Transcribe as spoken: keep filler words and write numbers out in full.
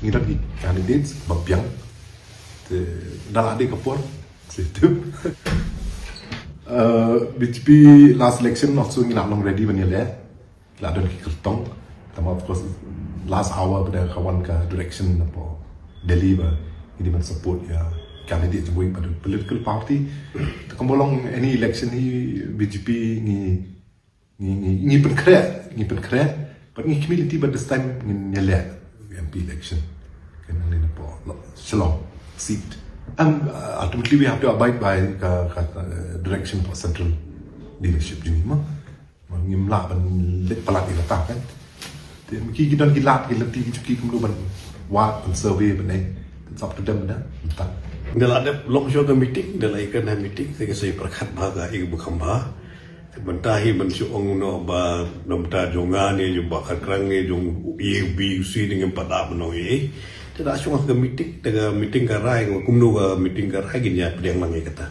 Ngi don ki candidates ba biang. Te da la dei ka por. Situ. Uh, B J P last election also ngi la long ready ban ïaleh. La don ki kyrtong. Tangba of course last hour ba da ka wan ka direction na po Delhi ba ngi dei ban support ïa candidate jong wei ba political party. Te kumba long any election hi B J P ngi ngi ngi ngi pynkhreh, ngi pynkhreh. But ngi khmih lynti ba this time ngin ïaleh M P election. Kan ngi na po Shillong seat. And uh, ultimately we have to abide by ka, ka, ka direction of central leadership jong ngi ma. Ma ngim lah ban leit palat ïa kata kan. Te ma ki ki don ki lad ki lynti ki jong ki kumno ban wad ban survey ban ei. It's up to them na. Mynta. Da la dep long shuwa ka meeting, da la ïa ka na meeting, te ka sa ïa pyrkhat bha ka ïa ka ba kham bha. Te mynta hi ban shu ong noh ba na bynta jong nga ne jong Bah Kharkrang ne jong A B C ne ngim pat da ban ong ei. Te da shu ong ka meeting, da ka meeting ka rai, kumno ka meeting ka rai ngin ïa pdiang lang ïa kata.